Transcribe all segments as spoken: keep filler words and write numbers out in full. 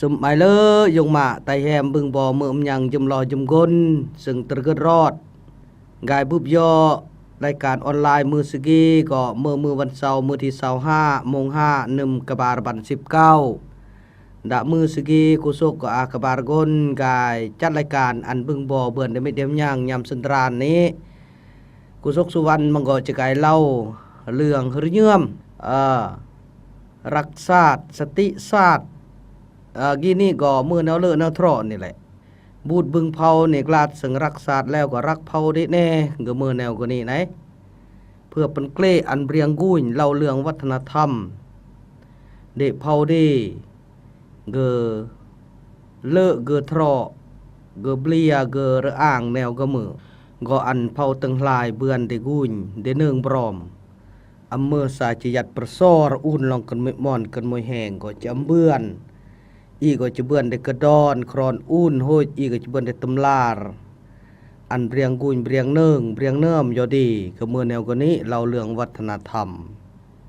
Tơm mai lơ yong ma tai hem bưng bo mơm nhang jơm lo jơm gon sưng tơrgơt rot. Gai bưp yo lai kan online mơ segi ko mơ mơ wan sau mơ thi sau ha mong ha nơm kơbar ban sip kau. Đă mơ segi kusuk ko a kơbar gon gai chat lai kan ăn bưng bo bươn đe mit đem nhang nham sendran ni. Kusuk suwan măng ko cekai lau lương hơr nhơm. Ơ. Răk sat, sati sat. Ơ, gini ko mơ neo lơ neo thro ni lĕ. But bưng phao ni glat seng răk sat leo ko răk phao đe ne, gơ mơ neo gơ ni nai. Pơ pơnklê ăn briăng guñ lau lươngวัฒนธรรม. Đe phao đe. Gơ lơ gơ thro, gơ blia gơ rơang neo gơ mơ. Gơ ăn phao tơng hlai bươn đe guñ, đe nơng brom. Ăm mơ sa chi yat pơrsor un long kơn mui mon kơn mui heng gơ chi ăm bươn. I gơ chi bươn đe kơdon, khron un hôi, i gơ chi bươn đe tơm lar. Ăn briăng guñ, briăng nơng, briăng nơm, yo đe, gơ mơ neo gơ ni, lau lương วัฒนธรรม.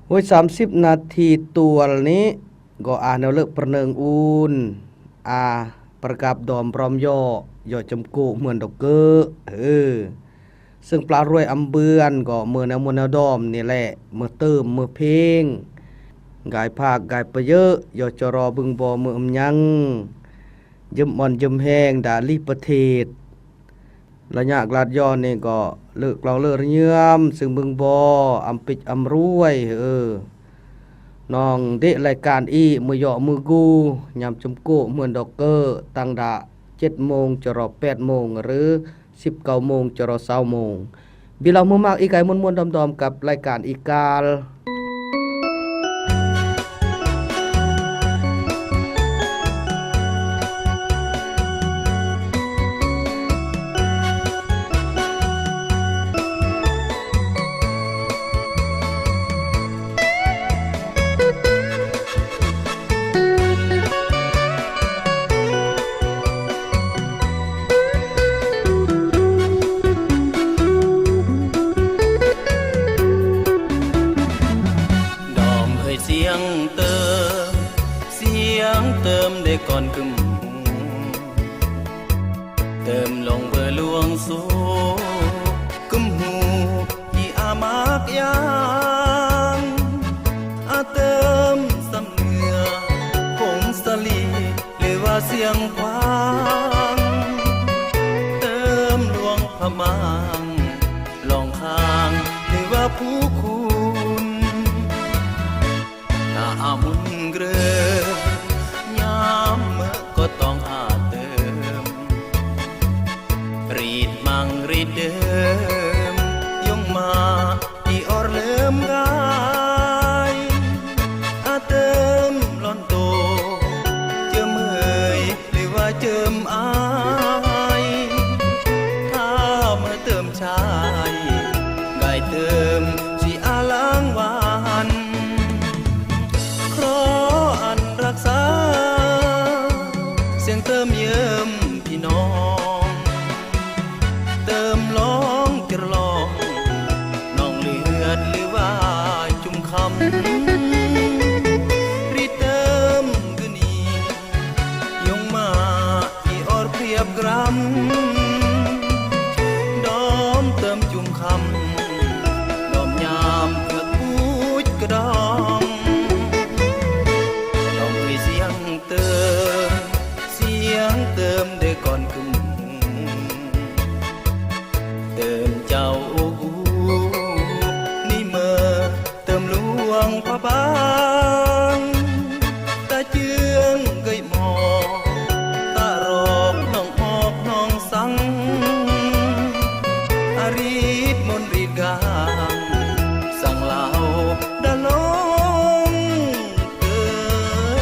Hôi samsip na thi tual ni, gơ a neo lơ pơrnơng un, a pơrgap dom brom yo, yo châm kô mưn đok kơ, hơ. Sưng pla ruai ăm bươn gơ mơ neo mơ neo dom ni lĕ, mơ tơm, mơ pheng. Gai phak, gai pơyơ, yo choro bưng bo mơ ăm nhang. Jơm mon jơm heng đa lih pơthet. Lơ nhă glat yo ni gơ lơ klong lơ rơnhiam, sưng bưng bo, ăm pich ăm ruai, hơ. Nong đe lai kan i mơ yo mơ gu, nham châm kô mưn đok kơ, tăng đa chet mông choro pet mông rơ, sip kau mông choro sau mông. Bilau mơ mak i kai mưn mưn dom dom kăp lai kan i kal. Dom hơi siang tơm, siang tơm đe kon kưm hu. Tơm long bơluang su kưm hu i amak yang. A tơm sam nưa hong sali lê wa siang kuang. Tơm luang pha mang long khang lê wa phu khun. Ta amun grơ nham mơ ko tong a tơm. Rit mang rit đơm, yong ma i or lơm gai. A tơm lon tô, chơm hơi, lê wa chơm ai. Tha mơ tơm chai, gai tơm chi a lang wan. Khro ăn răk sa, siang tơm yơm phi nong. Tơm long kir long, nong lưt lư wa chum khăm. Ri tơm gơ ni, yong ma i or priap gram. Dom tơm chum khăm, dom nham kơ puch kơ dom. Dom ri siang tơm, siang tơm đe kon kưm. Tơm chao u u, ni mơ tơm luang pha bang. Ta chưng gơi mo, ta rok nong ok nong sang. A rit mon rit gang, sang lao đa long tơm.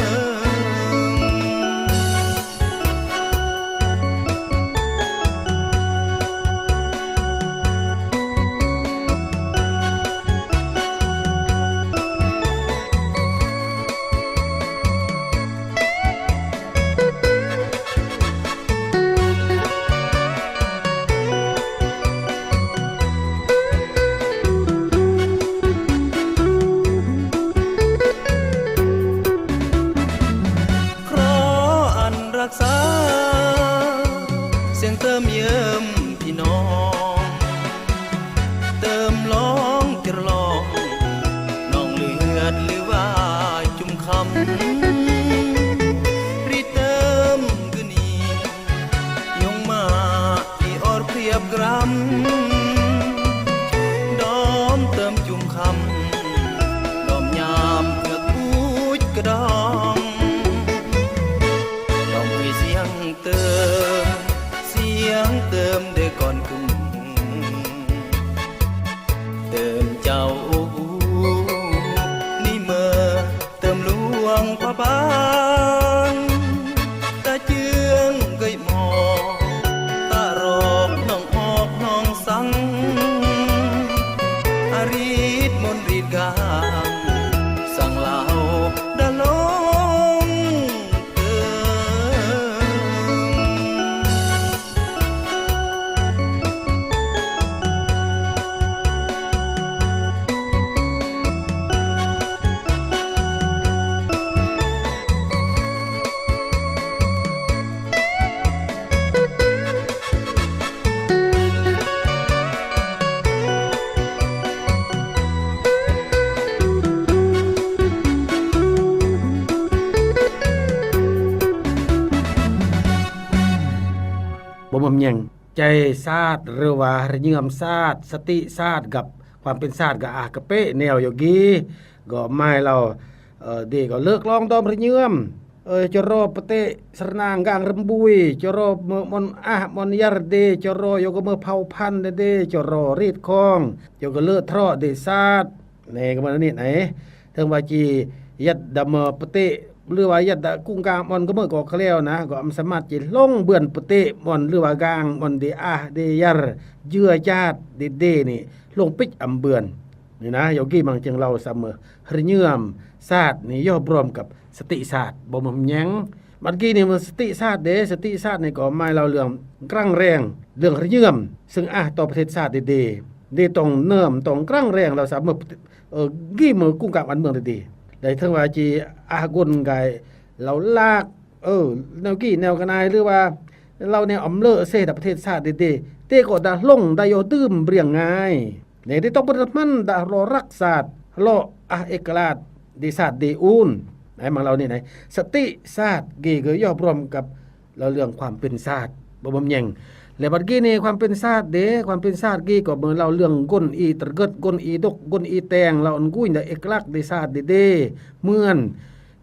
Sa seng tơm yem pi nong, tơm long kir long, nong lưat lưwa chum khăm. Ri tơm gơni, yong ma i or priap gram. Đom tơm chum khăm, đom nham ngăk puch kơdong. Đom ri siang tơm, siang tơm đe kon kŭm. Tơm chao u u, ni mơ tơm luang papan. Ta chưng gơi mo, ta rok nong ok nong sang. Arit mon rit gang, sang lao đa long. Bơm bơm nheng. Chai sat, rơwa, rơnyưm sat, sati sat, gap, ความเป็น sat, gap ah kơpë neo yogi, gap mai lao, ơ, đe gap lơk long dom rơnyưm. Ơ, choro pete sernang gang rơmbui, choro mơ-, mon ah, mon yar đe, choro yoga mơ phao phan đe đe, choro rit khong, yoga lơ thro đe sat. Nè, kơ mơ nit nè. Thơng wa chi yat đa mơ pete, lơ wa yat đa kung gang mon kơ mơ gap kleo na, gap am samat chi long bươn pete, mon lơ wa gang, mon đe ah, đe yar, jưa chat, đe đe nè, long pich am bươn. Nè na, yogi mang cheng lao sa mơ, rơnyưm sat nè, yoh brom gap sati sat, bơm bơm nheng. Mat gih nè mơ sati sat đe, sati sat nè gap mai lao lương krang reng, lương rơnyưm, sưng ah to ptet sat đe đe. Đe tong nơm, tong krang reng lao sa mơ, ơ, gih mơ kung gang wan mương đe đe. Đei thơng wa chi ah gun gai lao lak, ơ, neo gih, neo gơnai lơ wa, lao neo am lơ se đa ptet sat đe đe. Te gap đa long, đa yoh dưm briăng ngai. Nè, đe tong bơ̆n hăn đa hlo răk sat, hlo ah êk kơlat, đe sat đe un. Nè, mang lao nè nè. Sati sat, gih gơ yoh brom gap lao lương ความเป็น sat. Bơm bơm nheng. Lĕ mat gih nè ความเป็น sat đe, ความเป็น sat gih gap mơ lao lương gun i tơrgơt, gun i dŏk, gun i teng, lao ăn guñ đa êk kơlak đe sat đe đe. Mưn.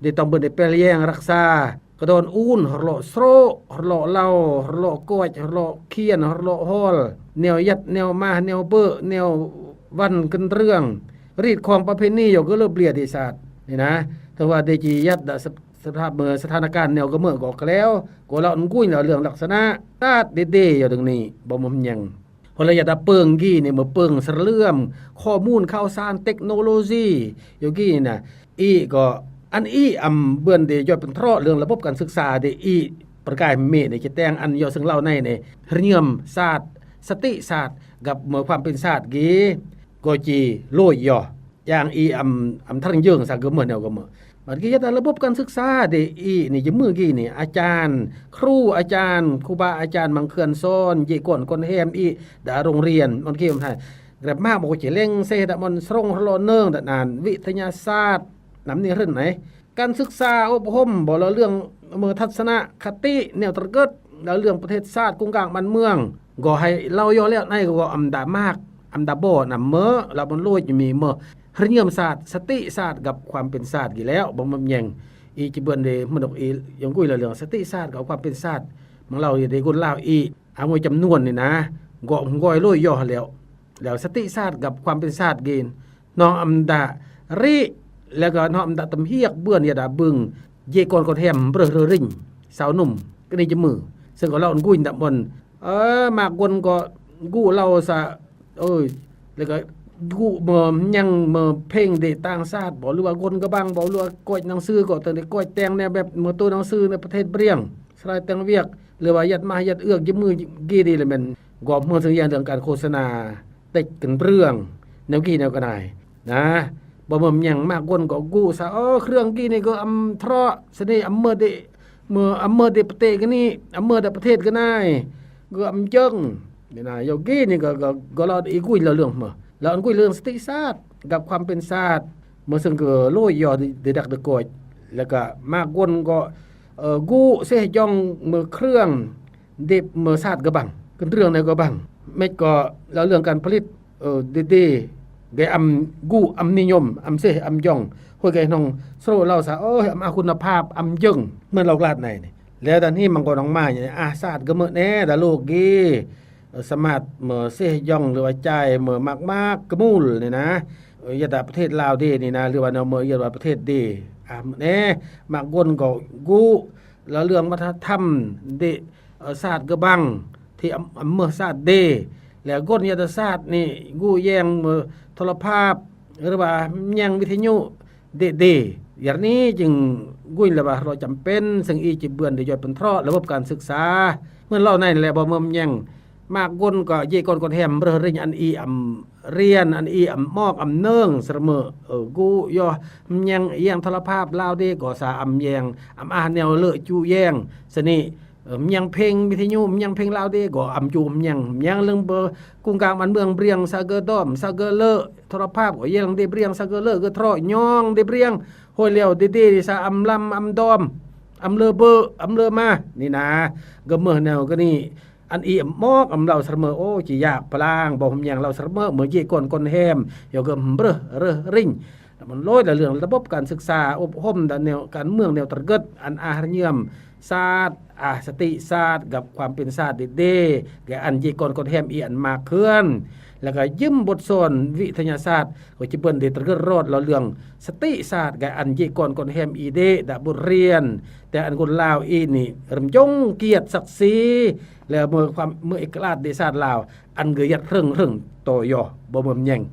Đe tong bơ̆n đe pel yeng răk sa. Kơdon un, hơrlo srô̆, hơrlo lao, hơrlo koch, hơrlo khien, hơrlo hol, neo yat, neo mah, neo bơ̆, neo wan kơnrơng. Rit khong pa phe ni yoh gơ lơ blia đe sat. Nè na, thơng wa đe chi yat đa sep-, septhap mơ sethanakan neo gơ mơ gap kleo, gap lao ăn guñ lao lương laksana. Sat đe đe yoh đơ̆ng ni, bơm bơm nheng. Hơ la yat đa pơng gih nè mơ pơng sơrlưm, ข้อมูลข่าวสาร technology. Yoh gih nè, i gap ăn i am bươn đe joi pơntrŏ lương ระบบการศึกษา đe i pơrkai mê nè, chi teng ăn yoh sưng lao nai nè, rơnyưm sat, sati sat, gap mơ ความเป็น sat gih, gap chi lôi yoh. Yang i am, am tharng jơng sa gơmơ̆ neo gơmơ̆. Mat gih yat đa ระบบการศึกษา đe i nè jơmơ̆ gih nè, อาจารย์, kru อาจารย์, kru ba อาจารย์ mang khơn son, je kon kon hem i đa โรงเรียน, mon gih am thai. Grep ma mô chi leng se đa mon srong hơlo nơng đa nan, วิทยาศาสตร์, năm ni hrơn nè. การศึกษา อบรม bol lao lương mơ ทัศนคติ neo tơrgơt, lao lương pơthet sat kung gang ƀan mương. Gap hei lao yoh leo nai gap am đa mă, am đa bơ̆ năm mơ, lao ƀon lôi mi mơ. Rơnyưm sat, sati sat gap ความเป็น sat gih leo, bơm bơm nheng. I chi bươn đe mơnok i, yong gui lao lương sati sat gap ความเป็น sat. Mang lao i đe gun lao i, a ngôi chăm nuôn nè na, gap ngôi lôi yoh leo. Leo sati sat gap ความเป็น sat gih. น้อง am đa ri, leo gap น้อง am đa tâm hiăk bươn ya đa bưng, je kon kon hem brơ rơ ring, sao num, kơ ni jơmơ̆. Sưng gap lao ăn guñ đa ƀon, ơ, mă gun gap gŭ lao sa, ơi, leo gap gŭ mơ nhang mơ pheng đe tang sat, bol lua gun gap bang, bol lua koch năng sư gap tơng đe koch teng nè bep mơ tô năng sư nè pơthet briăng, srai teng wiăk, leo wa yat mă yat ưk jơmơ̆ gih đe leo men, gap mơ sưng yang đơ̆ng การโฆษณา tech kơnbrơng, neo gih neo gơnai. Na, bơm bơm nheng mă gun gap gŭ sa, ơ, krơng gih nè gap am thrŏ, sơnê am mơ̆ đe, Mø, am mø de pete gani, am mø de pete ganai. Gø am jeng. Ni na, yau gini gø, gø, gø lao i gui lao lương mø. Lao gui lương sati sat. Gap kwam pen sat. Mø seng gø loi yau di, di dak di koch. Laka ma gun gø, eh, gu seh jong mø krương. Dep mø sat gø bang. Kendrương ne gø bang. Mech gø lao lương kan pelit. Ơ, dede, ge am gu, am ni nhôm, am seh, am jong. Hôi ge nong, sro lao sa, ơ, am akun na pap, am jeng. Møn lao glat nai ni. Leo dan hi mang go nong mai ni, ah, sat ge mø ne, da lo ge. Ơ, samat mø seh jong, leo achai mø mak mak, kemul ni na. Ơ, ya da ptet lao de ni na, leo ano mø ya da ptet de. Ah, mø ne, mak gun go gu, lao lương mat ha tham, de, ơ, sat ge bang, thi am, am mø sat de. Leo gun ya da sat ni, gu yeng mø, thulapap, reba, mnyang vi thi nyu, de, de. Yar ni jing gun leo ba ro chăm pen, seng i chi bươn de jot pen thro, leo bop kan süksa. Møn lao nai leo ba mø mnyang. Mak gun ko je kon kon hem, brơ ring an i am rian an i am mok am nương, sar mø, ơ, gu yo, mnyang yeng thulapap lao de, go sa am yeng, am ah neo lơ chu yeng, sani, Ơ, mnyang pheng, mi thi nyu, mnyang pheng lao de, go am chu mnyang, mnyang lưng bơ, kung gang man mương briang sa ge dom, sa ge lơ, thulapap, go yeng de briang sa ge lơ, ge thro, nhong de briang, hôi leo de de, sa am lam, am dom, am lơ bơ, am lơ ma, ni na, ge mø neo ge ni, an i am mok, am lao sar mø, ô, chi yak, plang, bo mnyang lao sar mø, mø je kon kon hem, yo ge mbrơ, rơ, ring, Namun loi da lương da bop kan süksa, ôp hôm da neo kan mương neo terget, an ah rnyem, sat, ah sati sat, gap kwam pen sat de de, ge an je kon kon hem i an mak khưn. Laka jim bot son, vi thanya sat, ko chi bươn de terget rot lao lương, sati sat, ge an je kon kon hem i de, da bot rian, te an gun lao i ni, rem jong kiat saksi, leo mø kwam, mø iklat de sat lao, an ge yat rưng rưng, to yo, bo mø mnyeng.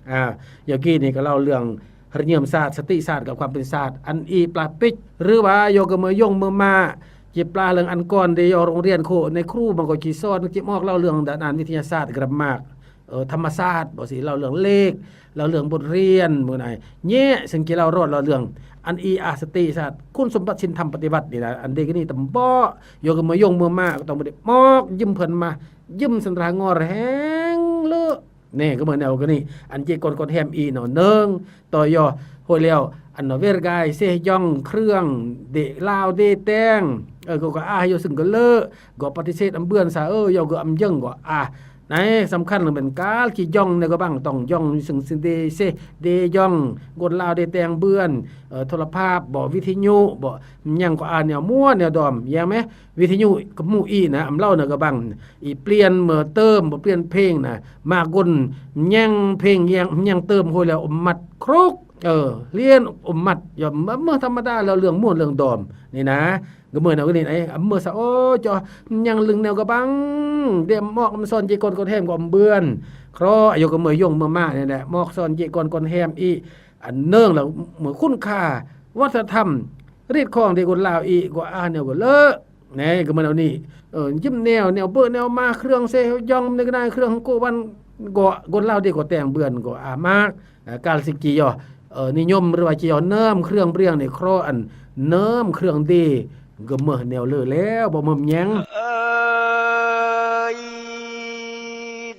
À, yo gini ka lao lương, hơrnhơm sat, sati sat, gap kwam pen sat, ăn i plah pich, rư ba, yo gơmơi yong mơma, chi plah lăng ăn kon de yo rong rian khô, ne kru mă ko chi son, chi mok lao lương đa nan, vi thanya sat, grammak, ơ, thama sat, bơ̆ si lao lương lek, lao lương bôt rian, mơ̆ nai, nhẹ, seng chi lao rot lao lương, ăn i a sati sat, kun sumbat sin tham pati vat, đi đa, ăn de gini tơm bŏ, yo gơmơi yong mơma, tong bơ̆ đi mok, jim phơn mă, jim sendra ngor heng lơ. Nè, gơmơi neo gini, ăn ji kon kon hem i nô nơng, to yo, hôi leo, ăn nô ver gai, seh jong, krương, de lao, de teng, ơ, gô gô ah, yo sưng gô lơ, gô pati set ăn bươn sa, ơ, yo gô ăn jeng gô ah. Nè, săm khăn lăng bơ̆n kal, chi jong nè gô băng tong jong, sưng sưng de seh, de jong, gô lao, de teng bươn, ơ, thô la phap, bô vi thi nhu, bô nhang gô ah neo mua, neo dom, yang meh, vi thi nhu, kơ mu i nè, ăn lao nè gô băng. I plian mơ tơm, bơ plian pheng nè, ma gun mnyang pheng yang, mnyang tơm hôi leo ôm măt kruk, ơ, hlien ôm măt, yo mơ, mơ thamada lao lương muôn lương dom. Nè nè, gơmơi nao gini nè, ăn mơ sa ô, cho mnyang lưng neo gô băng, de mok mă son ji kon kon hem gô ăn bươn. Kro, yo gơmơi yong mơma nè nè, mok son ji kon kon hem i, ăn nơng la mơ khun kha, wat sa tham, rit khong de gô lao i, gô ah neo gô lơ. Nè, gơmơi nao ni, ơ, jim neo, neo bơ, neo ma, krương seh jong, nê gô nai krương kô băn, gô, gô lao de gô teng bươn, gô ah mak, ơ, kal sik chi yo, ơ, ni nhôm rua chi yo, nơm krương briang nè, kro ăn, nơm krương de, gơmơi neo lơ leo, bơ mơm nhang. Ơi,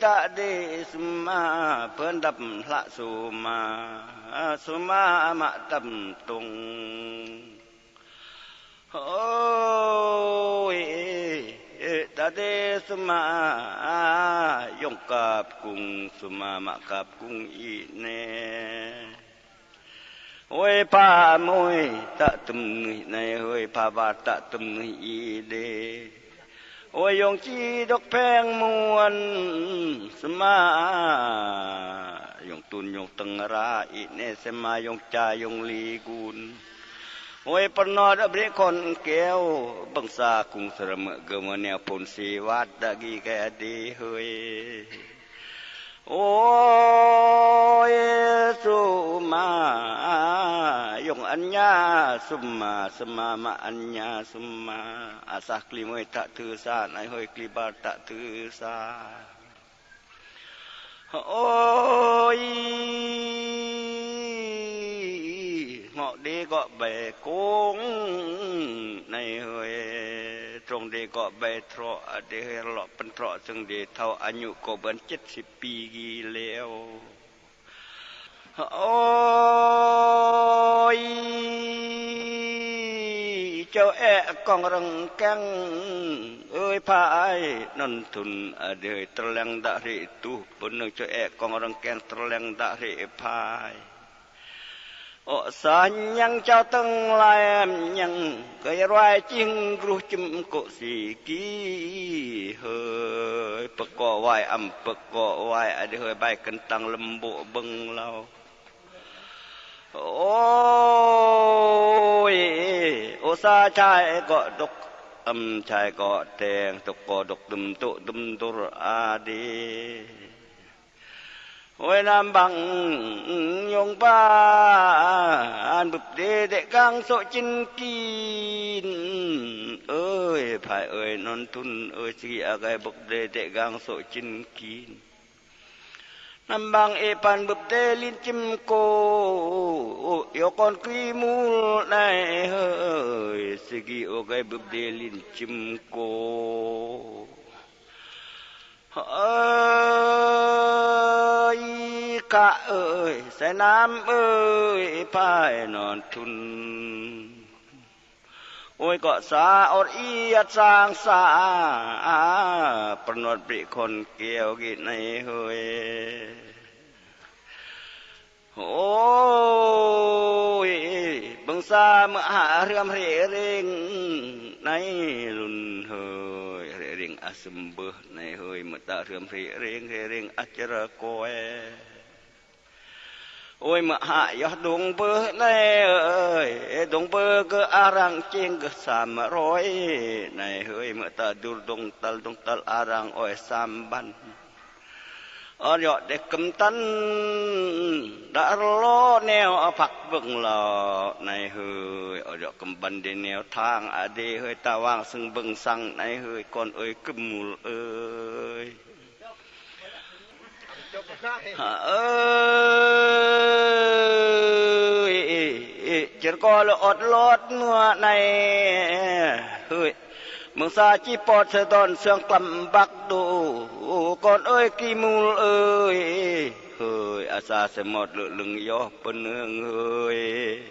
đa de sum ma, pơn đăp hlak sum ma, sum ma mă tâm tung. Ôi, ta de sum ma, yong kap kung sum ma, mă kap kung i nè. Ôi, pha môi, ta tơm nuih nè, ôi, pha bar, ta tơm nuih i đê. Ôi, yong chi dok pheng muôn, sum ma, yong tun, yong tâng ra, i nè, sum ma, yong cha, yong li gun. Ôi, pơnot ăp rĭ kon keo, băng sa kung sơrơmơ̆ gơmơi neo phôn si wat đa gi kơ đê hơi. Ôi, sum ma, yong ăn nha, sum ma, sum ma, mă ăn nha, sum ma. Asah kli môi ta thư sa, nai hơi kli bar ta thư sa. Ôi, ngŏ đê Gok bai kong nai hoi, trong de gok bai trok, a de hoi, lok pen trok seng de thau anyu ko ban chet si pigi leo. Ôi, chau e kong răng keng, ơi phai non thun, a de hoi, trleng da ri tu, pun nang chau e kong răng keng trleng da ri phai. Ơ sa nhang chau tâng lai am nhang, kơi ruai ching gruh chim kô si ki hơi, pơkô wai am pơkô wai, a de hơi bai kentang lembu beng lau. Ôi, ơ sa chai gok dok, am chai gok teng, tok ko dok dum tuk dum dur a de. Ôi nam bang yong ban bưp de de gang sô chin kin. Ơi phai ơi non thun ơi, si a gai bưp de de gang sô chin kin. Nam bang e pan bưp de lin chim kô, yo kon kri mul nai hơi, si gi ô gai bưp de lin chim kô. Ơi, ka ơi, sai nam ơi, phai non thun. Ôi, gok sa ot i at sang sa, a, pernot bri kon keo gi nai hơi. Ôi, bang sa mă ha rhơm rhê rêng nai lun hơi, rhê rêng a sơm bơh nai hơi, mă ta rhơm rhê rêng, rhê rêng a chara koe. Ôi, mă ha yoh dong bơh nai hơi, dong bơh gơ arang chêng gơ sam roi nai hơi, mă ta dur dong tal, dong tal arang oi sam ban. Ơ yŏ de kơm tăn, đa rơ lŏ neo a phak bơ̆ng lŏ nai hơi. Ơ yŏ kơm băn de neo thang a de hơi, ta wang sưng bơ̆ng săng nai hơi, kon ơi kơm mul ơi. Ha ơi, ê, chir ko lŏ ot lŏt mưa nai hơi. Mơng sa chi pot sa don sương klăm bak du, kon ơi ki mul ơi, hơi, a sa sa mot lơ lưng yoh pơnưng hơi.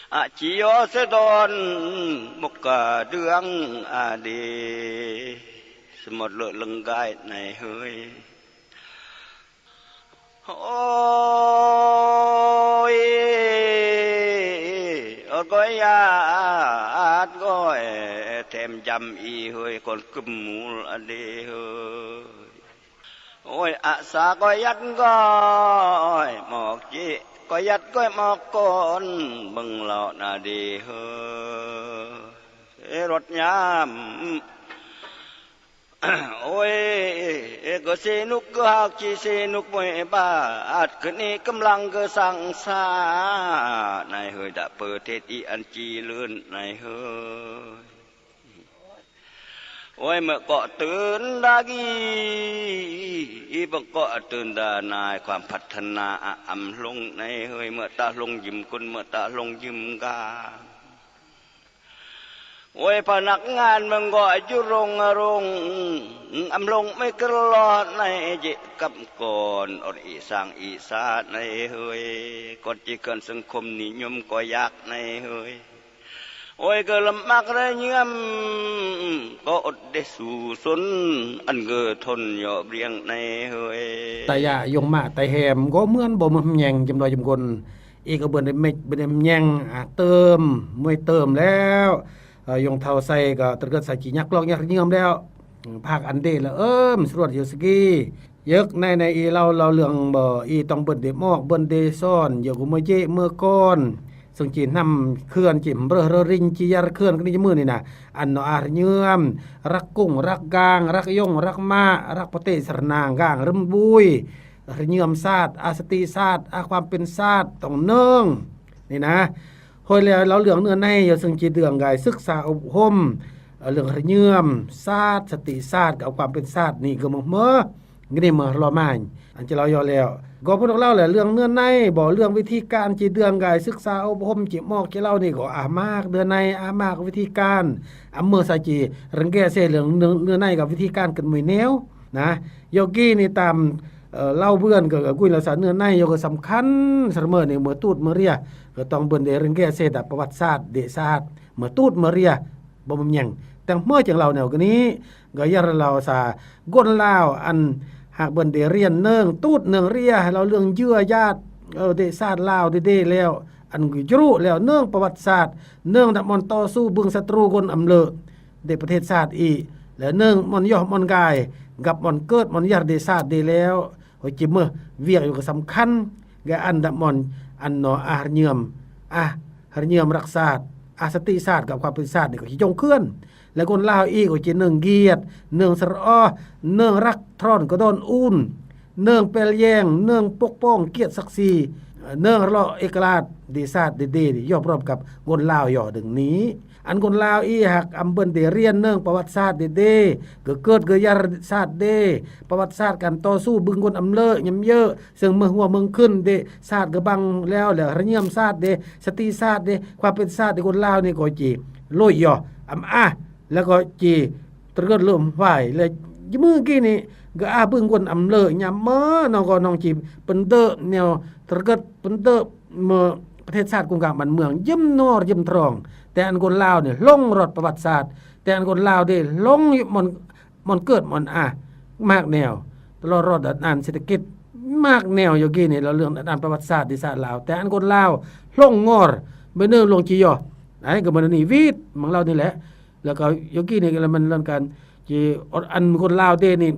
A chi yoh sa don mok ka dưng a de, sa mot lơ lưng gai nai hơi. Ôi, ơ, koi yat, koi thêm jăm i hơi, kon kơm mul a de hơi. Ôi, a sa koi yat, koi mok chi, koi yat, koi mok kon bơ̆ng lŏ na de hơi. Ê, rot nham. Ôi, ê, gơ si nuk gơ hak chi si nuk môi ba, at kơ ni kơm lăng gơ sang sa. Nai hơi đa pơ thet i ăn chi lươn nai hơi. Ôi, mă kŏ tưn đa gi, i bơ̆ng kŏ tưn đa nai, ความพัฒนา a ăm hlong nai hơi, mă ta hlong jim kun, mă ta hlong jim ga. Ôi, pơnăk ngan mơng gŏ jur rong rong, ăm hlong mơi kơr lŏ nai jê̆ kăp kon, ôt i sang i sa nai hơi, kon chi kơn sưng khŏm ni nhôm ko yak nai hơi. Ôi, gơ lăm măk rơ nhâm, ko ôt de su sun, ăn gơ thon yŏ briăng nai hơi. Ta ya, yong mă, ta hem, gŏ mưn, bơ mưn hmnheng, jăm đoi jăm gon. I kơ bơ̆n đei mĕch, bơ̆n đei hmnheng, a, tơm, môi tơm leo. A, yong thao sai kơ tơrgơt sa chi nhăk lok nhăk rơ nhơm leo. Phak ăn đê lơ ơm, sruot yơ sơgi. Yơk nai nai i lao lao lương bơ, i tong bơ̆n đei mok, bơ̆n đei son, yơ gô mơ jê̆ mơ kon. Sưng chi hnăm khưn chi mbrơh rơ ring chi yar khưn kơ ni jơmưn ni na. Ăn nô a rơ nhơm, răk kŭng, răk gang, răk yong, răk mă, răk pơtê sơrnang gang, rơm bui. Rơnyưm sat, a sati sat, a ความเป็น sat, tong nơng. Ni na. Hơi leo lao lương nơ nai, yơ sưng chi dơng gai sük sa ŭp hôm. Lương rơnyưm sat, sati sat, a ความเป็น sat, ni gơm mơ. Gini mah lomang. An chi lao yo leo. Gua pun lao leo, lương nưa nai, bò lương vị trí cán chi dơ̆ng gai, sük sa ôp hôm chi mok chi lao ni gua, ah, mă dưa nai, ah, mă vị trí cán. Am mơ sa chi rengge se lương nưa, nưa nai gua vị trí cán kơ̆n mui neo. Na, yo gini tam, ơ, lao bươn gua, gua gui lao sa nưa nai yo gua săm khăn, sơrmơ ni mơ tut mơ ria, gua tong bươn đe rengge se đa pơwat sat, đe sat, mơ tut mơ ria, bơm nhang. Tang mơ chang lao neo gini, gua yar lao sa gon lao an hak bươn đe rian nơng tut nơng ria, lao lương jưa jat, ơ, đe sat lao đe đe leo, an gui jrŭ leo nơng pơwat sat, nơng đa mon tŏ su bưng sat ru gon âm lơ. Đe pơthet sat i, leo nơng mon yoh mon gai, gap mon kơt mon yar đe sat đe leo, hôi chi mơ, wiak yo gua săm khăn, gua an đa mon, an no ah rơñơm, ah rơñơm răk sat, ah sati sat, gap khua pit sat, đe gua chi jong khưn. Leo gon lao i gua chi nơng giat, nơng sơrơoh, nơng răk tron kơdon un, nơng pel yeng, nơng pok pong kiet saksi, nơng rơlok êk lat, đe sat đe đe, yoh prop gap gon lao yo đơ̆ng ni. An gon lao i hak am bươn đe rian nơng pơwat sat đe đe, gơ kơt gơ yar sat đe, pơwat sat kan tŏ su bưng gon âm lơ, ñăm yơ, sưng mơh ngua mơng khưn đe sat gơ bang leo, leo rơñơm sat đe, sati sat đe, khua pit sat đe gon lao ni gua chi lui yo, am ah, leo gua chi tơrgơt lơm huai, leo jơmư gini, gơ ah bưng gon âm lơ, ñăm mơ, nong gua nong chi pơdơ̆ neo tơrgơt pơdơ̆ mơ pơthet sat kum gak man mương, jơm nor jơm trong. Te an gon lao ni hlong rot pơwat sat. Te an gon lao đe hlong yu mon, mon kơt mon ah. Mă neo. Tơlor rot đa an siti kit. Mă neo yo gini lao lương đa an pơwat sat đe sat lao. Te an gon lao hlong ngor. Bơnơ lông chi yo. Ai, gơ mơnơ ni wit, măng lao ni lĕ. Leo kơ yo gini leo măn lăn kan. Chi ot an gon lao đe ni.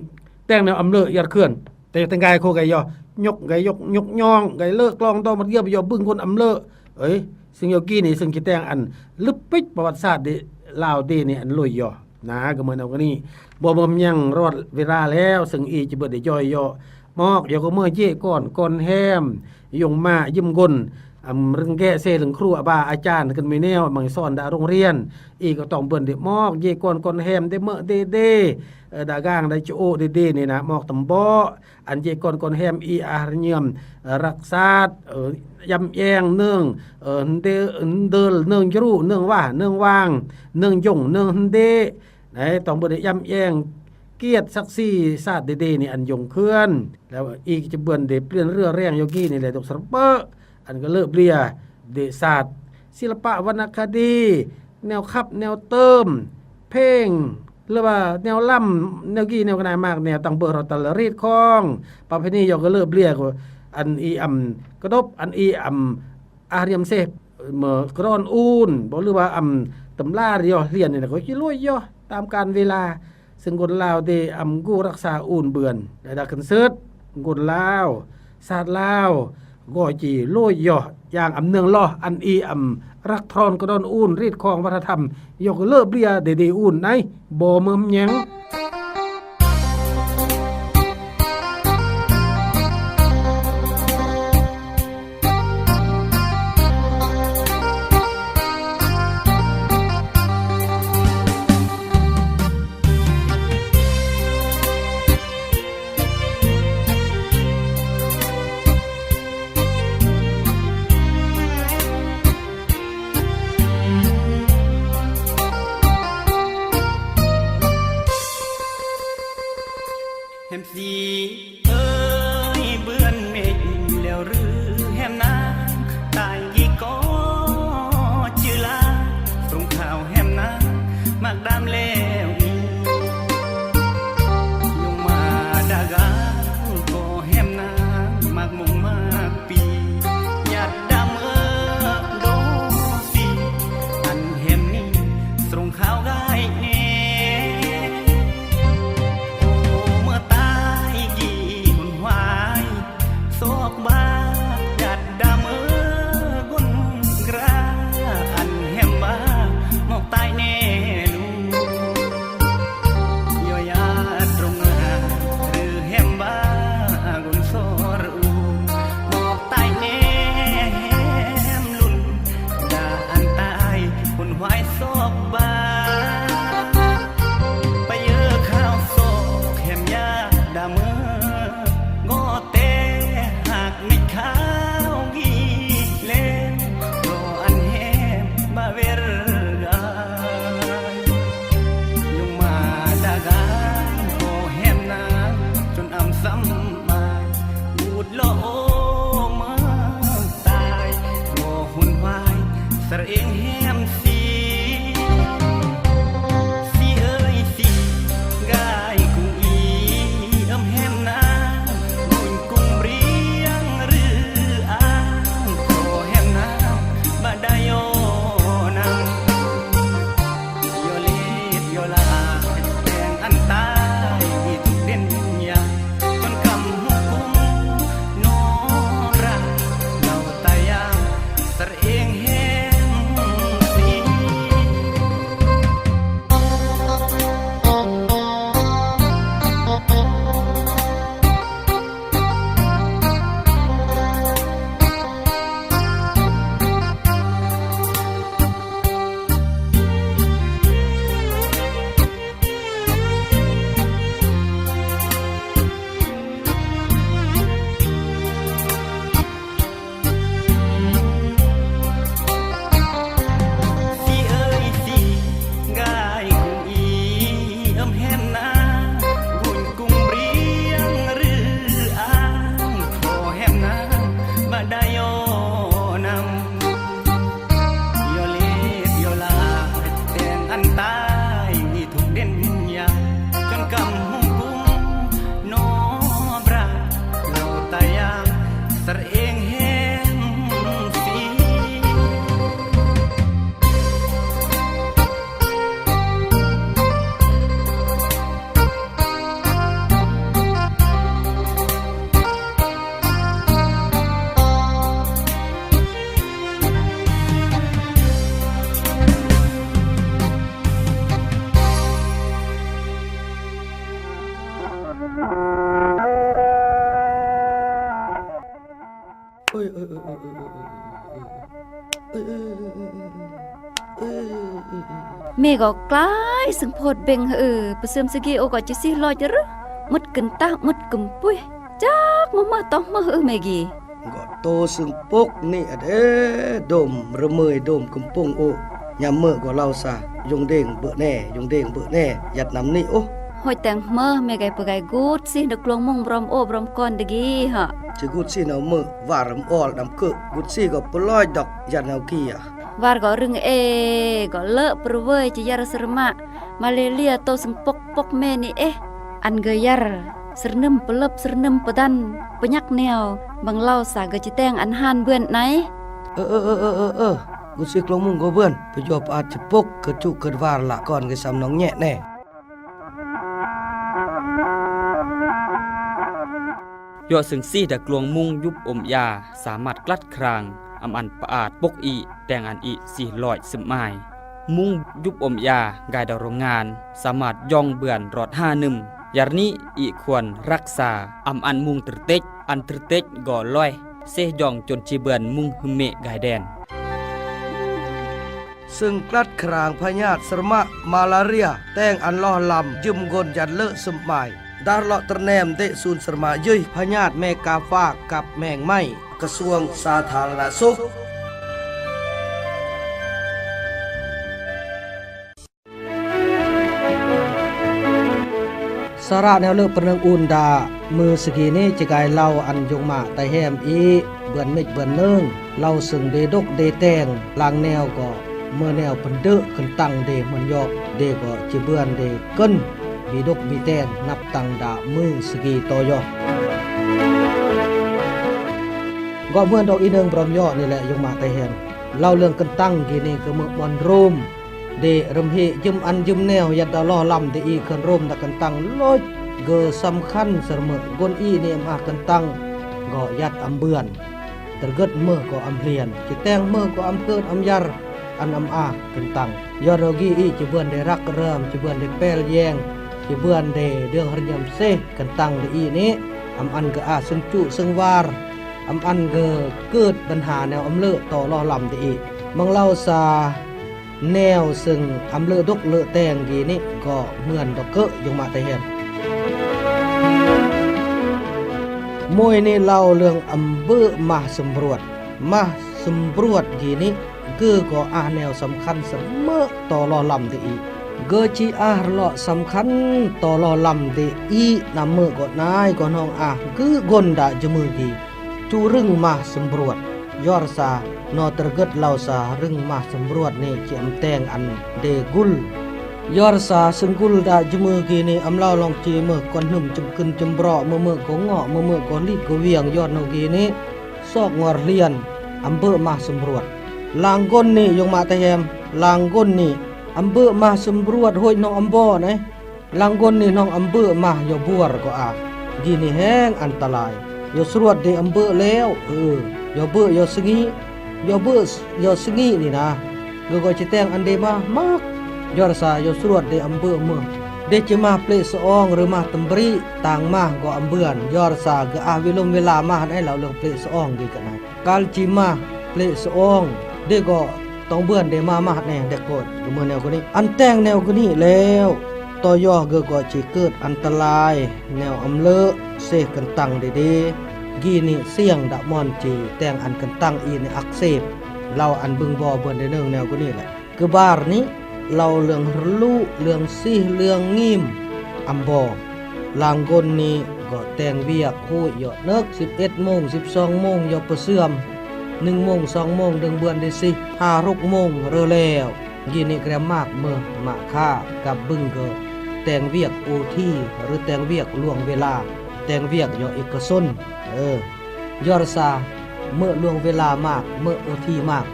Teng neo âm lơ yar khưn. Te teng gai khô gai yo. Nhok gai yok, nhok nhong, gai lơ klong dong măt yơp yo bưng gon âm lơ. Ơi, sưng yo gini sưng chi teng an lưp pich pơwat sat đe lao đe ni an lui yo. Na, gơ mơnơ gini. Bơm nhang rot viral heo sưng i chi bơ̆t đe joi yo. Mok yo gơ mơ jê kon, kon hem. Yong mă jơm gon. Am rơnggê se lưng kru aba acan kơ̆n mui neo măng son đa rong rian. I gơ tong bươn đe mok, jê kon kon hem đe mơ đe đe. Ơ, đa gang đa chu đe đe ni na mok tơm bŏ. An jê kon kon hem i ah rơñơm, ơ, răk sat, ơ, yăm yeng nơng, ơ, hơndê-, hơndơl nơng jrŭ, nơng wah, nơng wang, nơng jông, nơng hơndê. Đấy, tong bươn đe yăm yeng kiet saksi sat đe đe ni an jông khưn. Leo i chi bươn đe plien rơ reng yo gini leo dŏk sơrbă. An gơ lơ blia đe sat. Silpa wănakadi, neo khăp, neo tơm, pheng, lơ ba neo lăm, neo gi, neo gơnai mă neo tang bơ ro tal rit khong. Pa pheni yo gơ lơ blia gơ an i am kơdŏp, an i am ah rơñơm seh, mơ kron un, bơ lơ ba am tơm lar yo hlien ni na gơ chi lui yo, tam kan vela. Sưng gon lao đe am gu răk sa un bươn. Đa đa kơnsơt, gon lao, sat lao, gơ chi lui yo, yang am nơng loh, an i am răk tron kơdon un, rit khong wăt ha tham, yo gơ lơ blia đe đe un, nai, bơ mơm nheng. Hem si ơi bươn mệt leo rư hem nang, tai gi có chữ lá, sông thảo hem nang, mạc đam leo i. Nhung ma đa gao có hem nang, mạc mông mạc pi, nhạt đam ơ đô si, ăn hem ni, sông khao gai ne. Ô mơ tai gi Eng hem si, si ơi si, gai kung i üm hem na, gun kung briang rư ang, ko hem na, ba da yo nang. Yo lip yo lai, teng an tai, i tuk den ya, kon kam hukum, no ra, lau tayang, sar eng hem si. Si ơi si, gai kung i üm hem na, gun kung briang rư ang, ko hem na, ba da yo nang. Yo lip yo lai, teng an tai, i tuk den ya, kon kam hukum, no bra, lau tayang, sar eng hem si. Me gok klai seng phot beng, ơ, pơsơm segi ô gok chi sih loi chơ rơ. Mŭt kơntang, mŭt kơmpuih. Chak mơmơh tŏng mơh, ơ, me gi. Gok tô seng pok ni ade dôm rơmơi dôm kơmpong ô. Nhăm mơ̆ gok lau sa, yong deng bơ̆ ne, yong deng bơ̆ ne, yat năm ni ô. Hôi teng mơh, me gai pơgai gut sih, đơ̆k luang mong brom ô brom kon đơgi hă. Chi gut sih nau mơ̆, war rơm ol đam kơ, gut sih gok pơloi dŏk, yat nau kia. War gok rưng ê, gok lơ̆ pơrvơi chi yar sơrmă. Mă lê lia tô seng pok pok me ni ê. Ăn gơyar, sơrnơm pơlăp, sơrnơm pơdăn, pơnhăk neo, bang lau sa gơchi teng ăn han bươn nai. Ơ, ơ, ơ, ơ, ơ, ơ. Gơchi klong mung gơbươn, pơjop at chi pok, kơchu kơdwar lă kon gơsam nong nhẹ ne. Yua seng sih da kluang mung yup ôm ya, samat klat krang, ăm ăn pơat pok i, teng ăn i sih loi sơm mai. Mung yup ôm ya, gai da rongan, samat jong bươn rot ha nơm. Yar ni i khuan raksa, ăm ăn mung tơrtech, ăn tơrtech gok loi, seh jong chon chi bươn mung hơme gai den. Seng klat krang pha nhat sơrmă malaria, teng ăn loh lăm jơm gon jan lơ̆ sơm mai. Dar lŏ tơrnem dêh sun sơrmă jưh pha nhat me kapha kăp meng mai. Kơsuang Sa Thar Na Sŭk. Sara neo lơ̆ pơrnơ̆ng un da mơ segi ni chi gai lau ăn jong mă tai hem i bươn mĭch bươn nơng lau seng đei dŏk đei teng lang neo gok mơ neo pơdơ̆ kơntang đei mơ̆n yŏ đei gok chi bươn đei kơ̆n bi dŏk bi teng năp tăng da mơ segi to yŏ. Gok mơ̆n dŏng i nơng brom yŏ ni lĕ jong mă tai hem. Lau lơ̆ng kơntang gini kơ mơ̆ ƀon rom. Đei rơm hĭ jơm ăn jơm neo yat da loh lăm đei i khan rom da kơntang lôch gơsăm khăn sơrmơ̆ gon i ni ăm ah kơntang gok yat ăm bươn. Tơrgơt mơh gok ăm hlien. Chi teng mơh gok ăm kơ̆n ăm yar ăn ăm ah kơntang. Yor rơgi i chi bươn đei răk rơm, chi bươn đei pel yeng, chi bươn đei đương hơr nhăm seh kơntang đei i ni ăm ăn gơ̆ ah seng chu seng war. Ăm ăn gơ̆ kơ̆t bơnha neo ăm lơ̆ to loh lăm đei i. Măng lau sa neo seng ăm lơ̆ dŏk lơ̆ teng gini gok mưn dŏk kơ jong mă tai hem. Môi ni lau lơ̆ng ăm bơ̆ mah sơmbruăt. Mah sơmbruăt gini gơ̆ gok ah neo săm khăn sơmơ̆ to loh lăm đei i. Gơ̆ chi ah lŏ săm khăn to loh lăm đei i năm mơ̆ gok nai gok nong ah gơ̆ gon da jơmơ gi. Chu rưng mah sơmbruăt. Yor sa No terget lau sa rưng mah sembruat ni ci amteng an de gul. Yor sa senggul da jemø gini amlau long ci mø kon hnum cemkün cembro, mømø go ngo, mømø go lik go wiang yor no gini. Sok ngor lian, ambø mah sembruat. Langgon ni yung ma tehem, langgon ni, ambø mah sembruat hoj nong ambon, eh. Langgon ni nong ambø mah yo buar ko a. Gini heng antalai. Yo sruat de ambø leo, eh, yo bø yo sengi, yo bø s-, yo sengi ni na. Gø go citeng ande mah, mak. Yor sa yo sruat de ambø mø. De ci mah plek seong rø mah tembri, tang mah go ambøan. Yor sa gø ah wilum wila mah ne lau leng plek seong gi ka na. Kal ci mah plek seong, de go tong bøn de mama ne de ko gømø neo gøni. Anteng neo gøni leo. To yoh gø go ci køt antalai neo amlø seh kentang dede. Gini siang da mon ci teng an kentang ini aksep. Lau an bưng bo bøn de neng neo gøni le. Kbar ni, lau leng rlu, leng sih, leng ngim. Ambo. Langgon ni, go teng wiak hui yo nøk, sip et mong, sip song mong yo pesem. Neng mong, song mong, deng bøn de sih, ha ruk mong røleo. Gini krem mak mø, mak kha, gap bưng gø. Teng wiak uthi, rø teng wiak luang wela. Teng wiak yo ikasun. Eh. Yor sa, mø luang wela mak, mø uthi mak,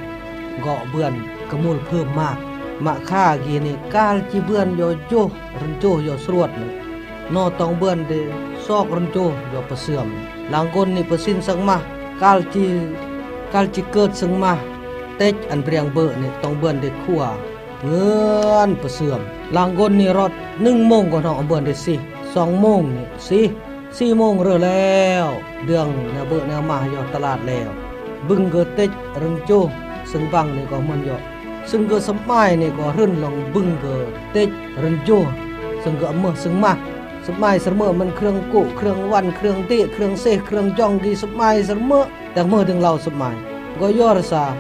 go bøn kemul phøm mak. Mak kha gini kal ci bøn yo juh, run juh yo sruat ni. No tong bøn de sok run juh yo pesem. Langgon ni pesin sang mah, kal ci, kal ci køt sang mah. Tech an briang bø ni tong bøn de khua. Ngøn pesem. Langgon ni rot, neng mong go nong bøn de sih. Song mong ni sih. Sih mong røleo, dang neo bø neo mah yo telat leo. Bưng gø tech run juh, seng bang ni go møn yo. Seng gø semai ni go run long bưng gø tech run juh, seng gø mø seng mah. Semai sermø møn kreng ku, kreng wan, kreng di, kreng seh, kreng jong gi semai sermø. Tang mø deng lau semai. Go yor sa.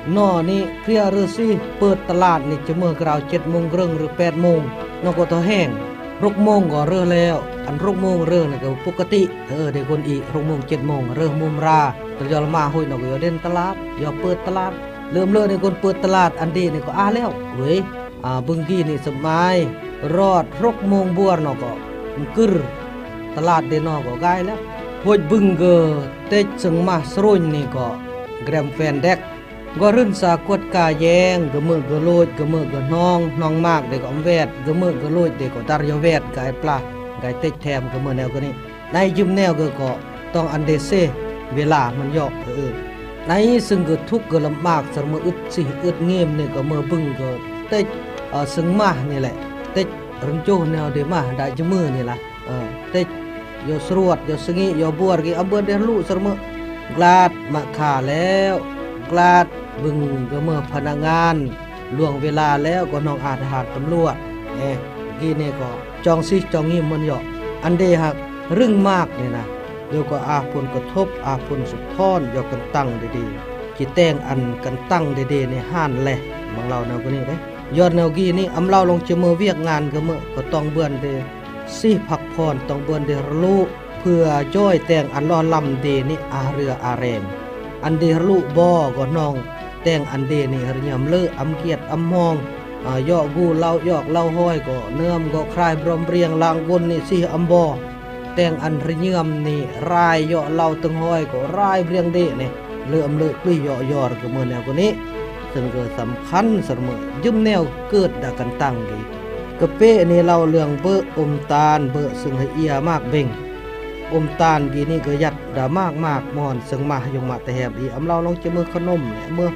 No ni kria rø sih pøt telat ni cemø grau chet mong grøng rø pet mong. No go to heng. Ruk mong go røleo. An ruk mong rø ni go pukati. Eh, de gon i ruk mong chet mong rø mum ra. Terjol ma hui no go yo den telat. Yo pøt telat. Lem le ni gon pøt telat. An de ni go ah leo. Weh. Ah, benggi ni semai. Rot ruk mong buar no go. Ngkür. Telat de no go gai leo. Hoj beng gø tech seng mah sruñ ni go. Grem fen dek. Go run sa kuat ka yeng, gø mø gø luj, gø mø gø hnong, hnong mak de go ym wet, gø mø gø luj de go dar yo wet, gai pla, gai tech them gø mø neo gø ni. Nai jum neo gø go, tong an de se, wela møn yok, ơ. Nai seng gø thuk gø lem mak, sar mø øt sih, øt ngem ni gø mø beng gø tech, ơ, seng mah ni le, tech run juh neo de mah, da jemø ni la. Ơ, tech, yo sruat, yo sengi, yo buar gi, ambon de lu sar mø. Glad, mak kha leo. Glad, beng gø mø phanangan. Luang wela leo, go nong ah dahan temluat. Eh, gini ko. Chong sih, chong ngim møn yo. An de hak, rưng mak ni na. Yo ko ah pun kethup, ah pun suthon, yo kentang dede. Kiteng an kentang dede ni han leh. Mang lau neo gini deh. Yor neo gini, am lau long chemø wiak ngan gø mø, ko tong bøn de. Sih phak phon tong bøn de rlu, pua joi teng an lo lam de ni ah rø areng. An de rlu bo go nong, teng an de ni rnyam le, am kiat am hong. A, yok gu lau yok lau hoi go, nơm go khrai brom briang lang gun ni sih am bo. Teng an rnyam ni rai yok lau teng hoi go, rai briang de ni. Lơm lơ kli yo yor gø mø neo gø ni. Seng gø samkhan sar mø jum neo kơt da kantang gø. Kepê ni lau lương bơ um tan bơ seng hê ia mak beng. Um tan gini gø yat da mak mak mon seng mah yung ma tehem i am lau long chemø khanum mø.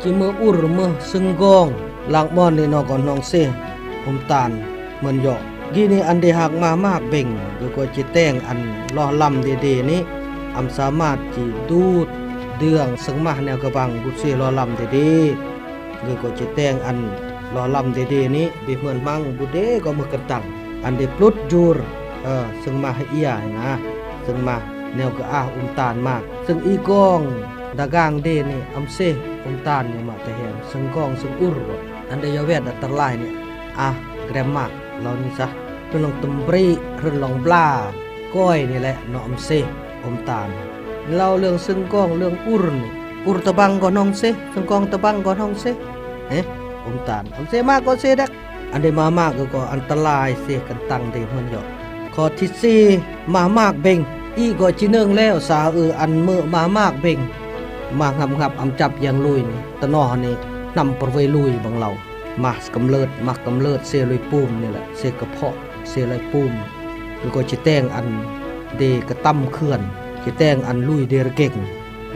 Chemø ur mø seng gong lang mon ni no gon nong sê um tan. Møn yo. Gini an de hak mah mak beng, gø ko chi teng an loh lam de de ni, am samat chi dut, døng seng mah neo gabang but si loh lam de de. Gø ko chi teng an loh lam de de ni, bi møn mang bu de ko mø kentang. An de plut jur, eh, seng mah ia na, seng mah neo gø ah um tan mak. Seng i gong, dagang de ni, am seh um tan neo ma tehem, seng gong, seng ur ko. An de yo wet da terlai ni, ah, grem mak. Lau ni sah, run long tembri, run long bla, koi ni leh no am seh um tan. Lau lương seng gong, lương ur ni, Ur tabang gonong se, sengkong tabang gonong se. Eh, umtan. Am se ma ko se dak. Ande mama ko ko antalai se kentang de mon yo. Ko tisi mamak beng. I ko cineng leo sa e an me mamak beng. Ma ngap-ngap am cap yang lui ni. Tenoh ni nam perwei lui bang lau. Mah kemlet, mah kemlet se lui pum ni la, se kepok, se lui pum. Ko citeng an de ketam khuan, citeng an lui de regeng.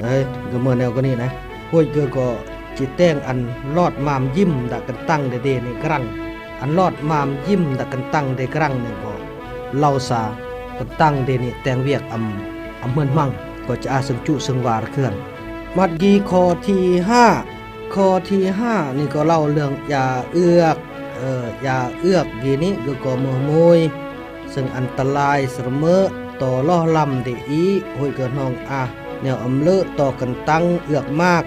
Eh, gema neo geni na. Hoi ge ko citeng an lot mam jim da kentang de de ni gerang. An lot mam jim da kentang de gerang ni ko. Lau sa kentang de ni teng wiak am, am men mang. Ko ci a seng cu seng war khuan. Mat gi ko thi ha. Ko thi ha ni ko lau leng ya yak, eh, ya yak gini ge ko meh mui. Seng antalai serme to loh lam de i, hoi ge nong ah. Neo am le to kentang yak mak.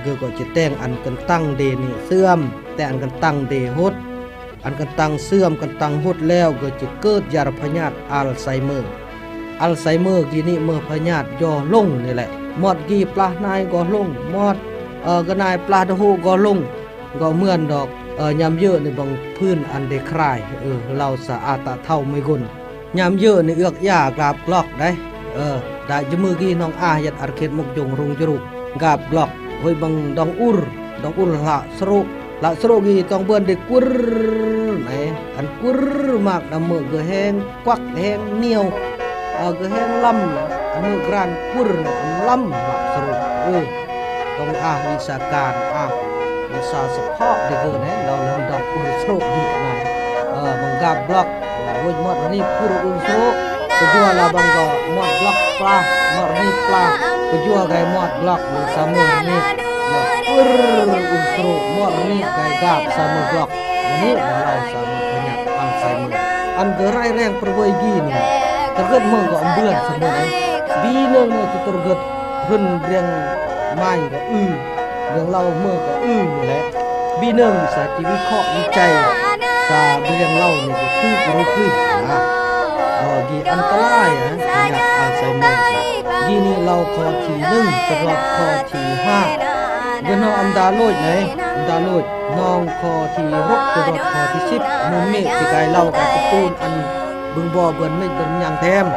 Ge ko citeng an kentang de ni seam, te an kentang de hut. An kentang seam, kentang hut leo ge ci kut jar panyat Alzheimer. Alzheimer gini meh panyat jo lung ni le. Mot gi plah nai go lung, mot, eh, genai plah dehu go lung. Go muen dok, eh, nyam ye ni bang pun an de krai, eh, lau sa ata thau megun. Nyam ye ni yak ya gap glok dai. Eh, da jeme gi nong ah yat arkit muk jung rung jeruk. Gap glok, hoi bang dong ur, dong ur la seru. La seru gi tong buen de kur, nai, an kur mak na me geheng, kuak heng, niau. Ah, geheng lam, an me gran kur, an lam mak seru. Eh, tong ah bisa kan, ah, bisa sepok de ge nai, lau lam dong kur seru di nai. Eh, menggap glok. Woi, mot ni kur un sro. Kejua labang go mot glok plah, mot ni plah. Kejua gai mot glok ni sama ni. Mot kur un sro, mot ni gai gap sama glok. Ni dalam sama penyakit Alzheimer. An gerai reng perwai gini. Terget meng go ambulan sama ni. Bineng ni tu terget. Hun riang mai go u. Riang lau me go u ni le. Bineng sa ci wi kok wi cai. Sa beliang lau ni go tu kuru kuru. Nah. Oh, gi antalai ya. Banyak Alzheimer. Gini lau ko ci neng terlok ko ci ha. Geno am da loj nai. Am da loj. Nong ko ci rok terlok ko ci sip. Mumi ci kai lau ka tutun an. Bưng bò bươn mịt bươn nhang thêm.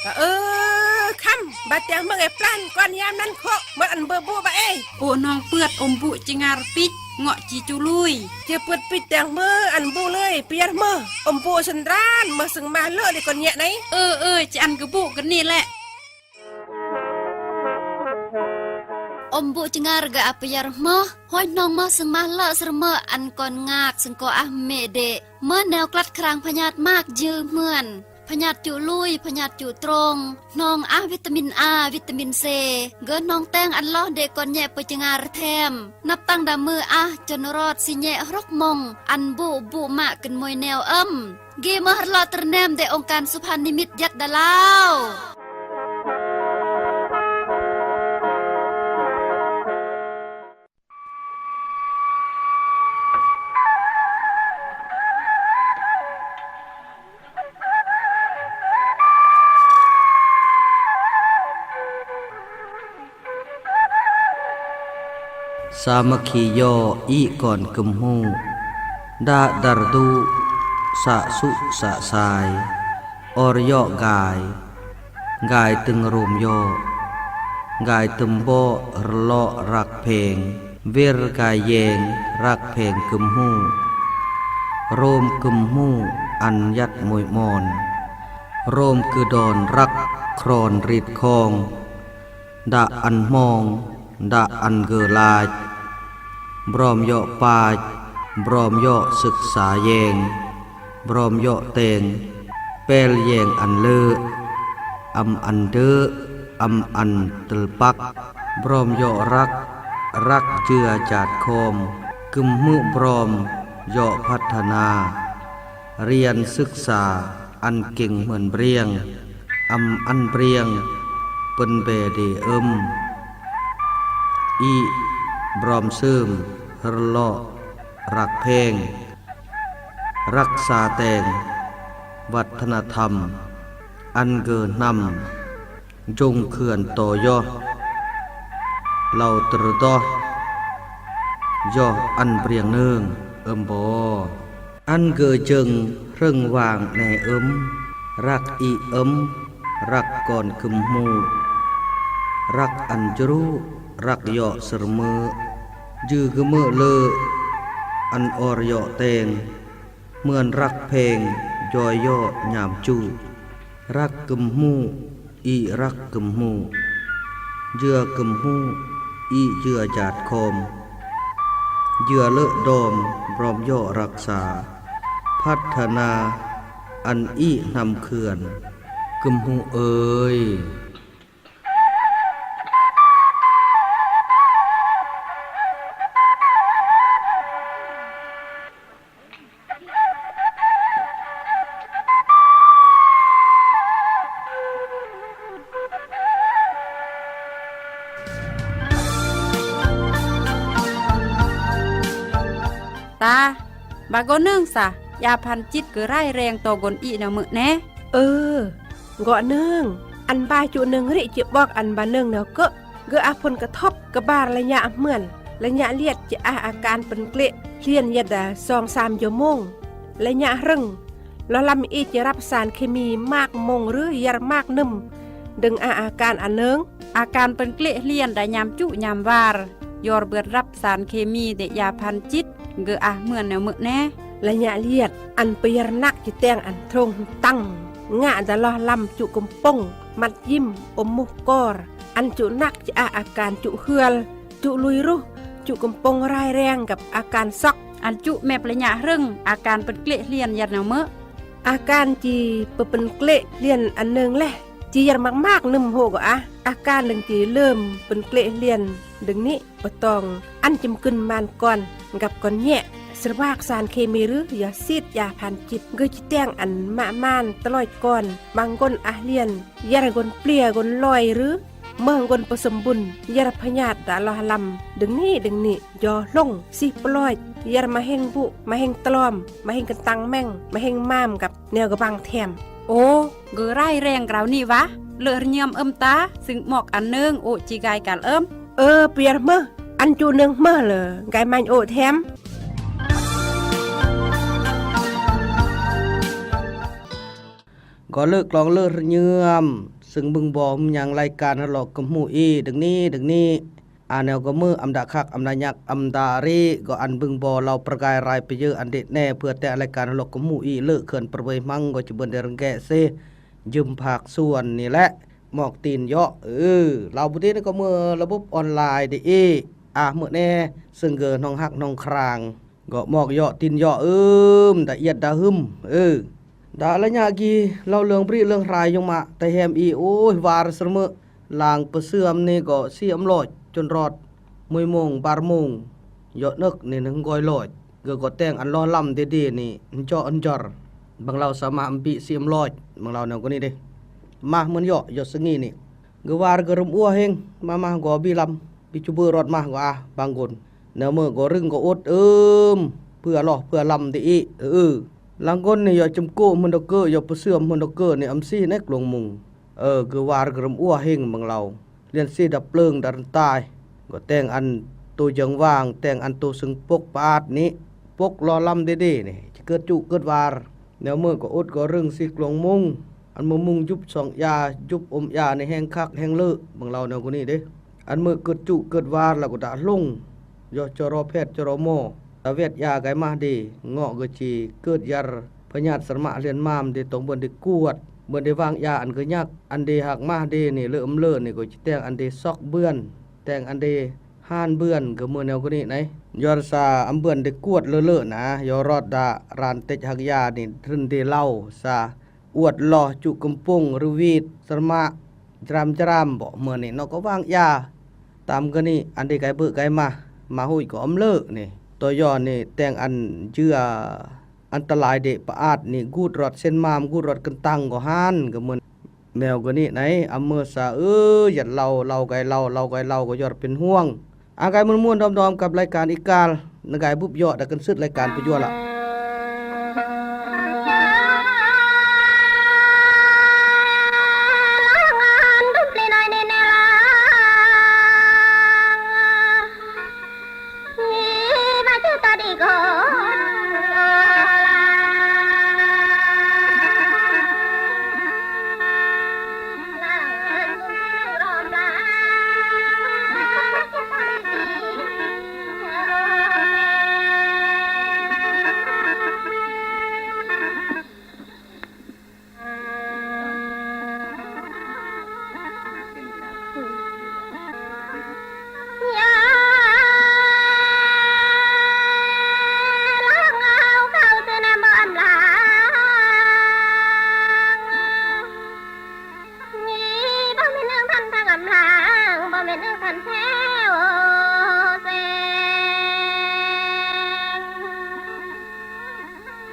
Ba, ơ, kham, ba tiang mơng e plan kon yam nan kho, mơ̆t ăn bơ bu ba e. Ô nong pơt ôm bu chingar pit, ngŏ chi chu lui. Chi pơt pit tiang mơ̆ ăn bu lui, piar mơ̆, ôm bu sendran, mơ̆ sưng ma lơ đi kon nhẹ nai. Ơ, ơ, chi ăn kơ bu kơ ni lĕ. Ôm bu chingar gơ a piar mơ̆, hoi nong mơ̆ sưng ma lơ sơr mơ̆ ăn kon ngak sưng kơ ah mĕ đê. Mơ̆ neo klat krang pha nhat mak jil mơ̆n. Pha nhat chu lui, pha nhat chu trong. Nong ah vitamin A, vitamin C. Gơ nong teng ăn loh đê kon nhẹ pơ chingar them. Năp tăng đa mơ ah chon rot si nhẹ hrŏk mong. Ăn bu bu mă kơnmoi neo ơm. Gĭ mơ̆ hơrloh tơrnem đê ong kan subhan nimit jat đa lao. Sa mă khi yo i kon kơmhu. Đa dar du sa su sa sai. Or yo gai. Gai tưng rum yo. Gai tơm bo rlo rak pheng. Wir gai yeng rak pheng kơmhu. Rum kơmhu ăn yat mui mon. Rum kơdon rak khron rit khong. Đa ăn hmong, đa ăn gơ lach. Brom yo pach, brom yo sük sa yeng. Brom yo teng, pel yeng ăn lơ. Ăm ăn dơ, ăm ăn tơl pak. Brom yo rak, rak jưa jat khom. Kơmhmư̆ brom yo phat thana. Rian sük sa ăn keng mơn briăng, ăm ăn briăng, pơn be đê ơm. I brom sơm, hơrlo, rak pheng, rak sa teng, wat thana tham, ăn gơ hnăm. Jung khưan to yoh. Lau tơrdoh. Yoh ăn briăng nưng, ơm bo. Ăn gơ jơng hrơng wang ne ơm. Rak i ơm. Rak kon kơmhmư̆. Rak ăn jrŭ. Rak yo sơrmư̆. Jư gơmư̆ lơ. Ăn or yo teng. Mơn rak pheng. Joi yo nham chu. Rak kơmhmư̆. I rak kơmhmư̆. Jưa kơmhmư̆, i jưa jat khom. Jưa lơ đom, brom yo rak sa. Phat thana, ăn i hnăm khưan. Kơmhmư̆ ơi. Ta, ba gŏ nưng sa, ya phan chit gơ rai reng to gŏn i nau mơ̆ ne? Ơ, gŏ nưng, ăn ba chu nưng ri chi bok ăn ba nưng nau kơ. Gơ a phun kơthop kơbar lơ nhă hmưn, lơ nhă liet chi ah akan pynklĕ hlien yada song sam jơmông. Lơ nhă hrưng, loh lăm i chi rap san khemi mak mông rư yar mak nơm. Đơ̆ng ah akan anưng, akan pynklĕ hlien da nham chu nham war. Yor bơ̆t rap san khemi de ya phan chit, gơ ah hmưn nau mơ̆ ne. Lơ nhă liet, ăn pơyar nak chi teng ăn thrông tăng, ngă da loh lăm chu kơmpông, mat yim, ôm muh kor. Ăn chu nak chi ah akan chu hưal, chu lui ruh, chu kơmpông rai reng găp akan sŏk. Ăn chu mep lơ nhă hrưng, akan pynklĕ hlien yar nau mơ̆. Akan chi pynklĕ hlien anưng leh, chi yar mak mak nơm hŏ gŏ ah. Akan đơ̆ng chi lơm pynklĕ hlien đơ̆ng ni. Pơtong, ăn chim kưn man kon, găp kon nhĕ. Sơrbak san khemi rư, ya sit ya phan chit. Gơ chi teng ăn mă man tơloch kon, bang gŏn ah hlien. Yar gŏn plia gŏn loi rư, mơh gŏn pơsơmbun. Yar pha nhat da loh lăm, đơ̆ng ni, đơ̆ng ni. Jo hlung, sih pơloch. Yar maheng bu, maheng tơlom, maheng kơntang meng, maheng mam găp. Neo gơ bang them. Ô, gơ rai reng krao ni wah. Lơ rơnhiam ơm ta, sưng mok anưng ô chi gai kal ơm. Ơ, piar mơh, ăn chu nưng mơh lơ, gai manh ô them. Gau lơ klong lơ rnyưm, sưng bưng bò hmung yang lai kan hlo kơmhu i, dơngni, dơngni. Aneo gơmư, amda khak, amda nyak, amda ri, gau ăn bưng bò lau prgai rai pơyơ ăn đĭ ne, pơtĕ lai kan hlo kơmhu i, lơ khơn prvei hmang, gau chibơn đe rơngge se, jơm phak suan ni lĕ. Mok tin yŏ, ư, lau bơti ni gơmư lơ bŭp online đĭ i. Ah, mơne, sưng gơ hnong hak hnong khrang. Gau mok yŏ tin yŏ, ưm, da iăt da hưm, ư. Da lơ nhă gi, lau lương bri lương hrai yong mă, tơhem i, ôi, war sơrmơ̆. Lang pơsưam ni gau si âm lôch, chun rot. Mười mông, bar mông. Yŏ nơ̆k ni nơ̆ng goi lôch. Gơ gau teng ăn lôh lăm đê đê ni, njŏ njŏr. Bang lau sa mah mpĭ si âm lôch, bang lau neo gơni đê. Mah mơn yŏ, yŏ sơngi ni. Gơ war gơ rơm ua heng, mah mah gau bi lăm, bi chu bơ rot mah gau ah, bang gon. Neo mơ̆ gau rưng gau ôt, ưm, pơa lôh, pơa lăm đê i, ư, ư. Lang gon ni yŏ chum kô̆ mơn đok kơ, yŏ pơsưam mơn đok kơ ni âm si nĕk klong mông. Ơ, gơ war gơ rơm ua heng bang lau. Lien si đa plơng đa rơntai. Gau teng ăn tô jơng wang, teng ăn tô sưng pôk pơat ni. Pôk lôh lăm đê đê ni. Chi kơt chu kơt war. Neo mơ̆ gau ôt gau rưng si klong mông. Ăn mơ̆ mông jŭp song ia, jŭp ôm ia ni heng khak heng lơ. Bang lau neo gơni đê. Ăn mơ̆ kơt chu kơt war la gau đa hlung. Yŏ choro phet choro mo. Tơwet ia gai mah đê. Ngŏ gơ chi kơt yar pơnhăt sơrmă lien mam đê tong bơn đê kuat. Bơn đê wang ia ăn gơ nhăk. Ăn đê hak mah đê ni lơ âm lơ ni gau chi teng ăn đê sŏk bươn. Teng ăn đê han bươn gơ mơn neo gơni nai. Yŏr sa âm bươn đê kuat lơ lơ na. Yŏ rot đa ran tĕch hak ia ni rơn đê lau sa. Uăt lôh chu kơmpung rơwit sơrmă jram jram bŏ mơn ni nŏ gau wang ia. Tam gơni ăn đê gai bơ gai mah. Mah huch gau âm lơ ni. Tơ yŏ ni teng ăn jua Ăn tơlai đê pơat ni gut rot sen mam, gut rot kơntang gau han, gơmơn. Meo gơni nai, amơ sa, ơ, yat lau, lau gai lau, lau gai lau gau yar pin huang. A gai mơn muôn dom dom kap lai kan ikal, nơgai bŭp yŏ đa kơnsơt lai kan pơjua la.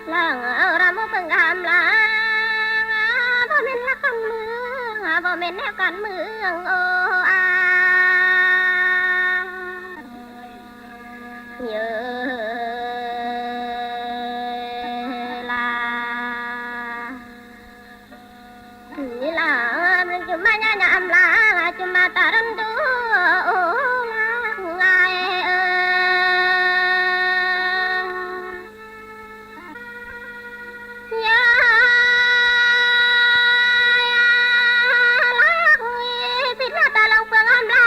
Lăng ơ, răm ơ, pơngam lăng, a, bơmen lăng kan mương, a, bơmen neo kan mương, ô, a. Yơ la. Ni la, cuma nyanya am la, cuma taran du, ô, la, ngai, ơ. Ya, ya, la, ngi, pit la ta long pang am la,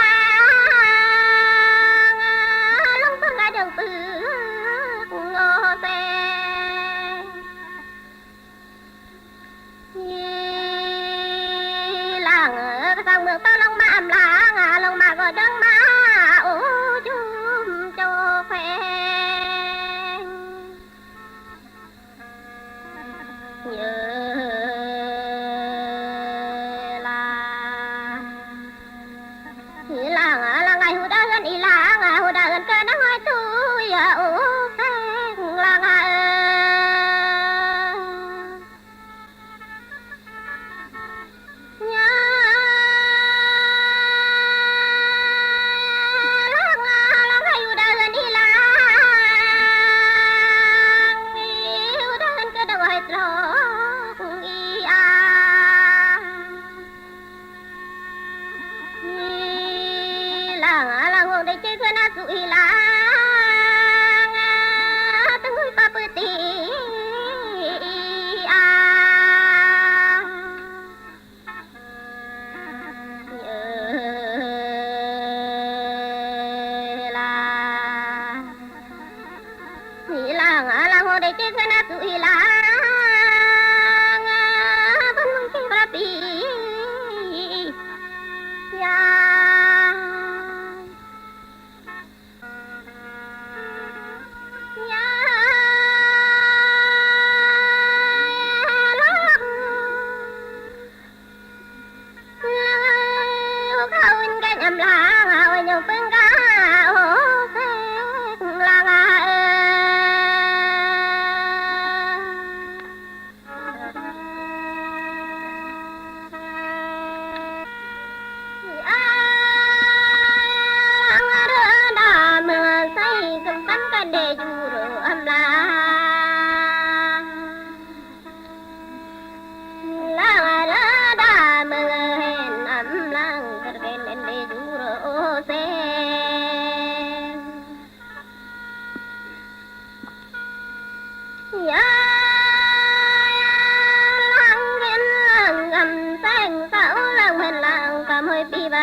long pang ga dong pang, ô, pe. Yi lang, ơ, kơ sang mương ta long ma am lang, a, long ma gơdang ma, ô, jum chô kheng. Yơ la. Yi lang, a, lang ai hu đa găn, yi lang, a, hu đa găn kơ nang ai tu, ya, ô, kheng lang, a, ơ.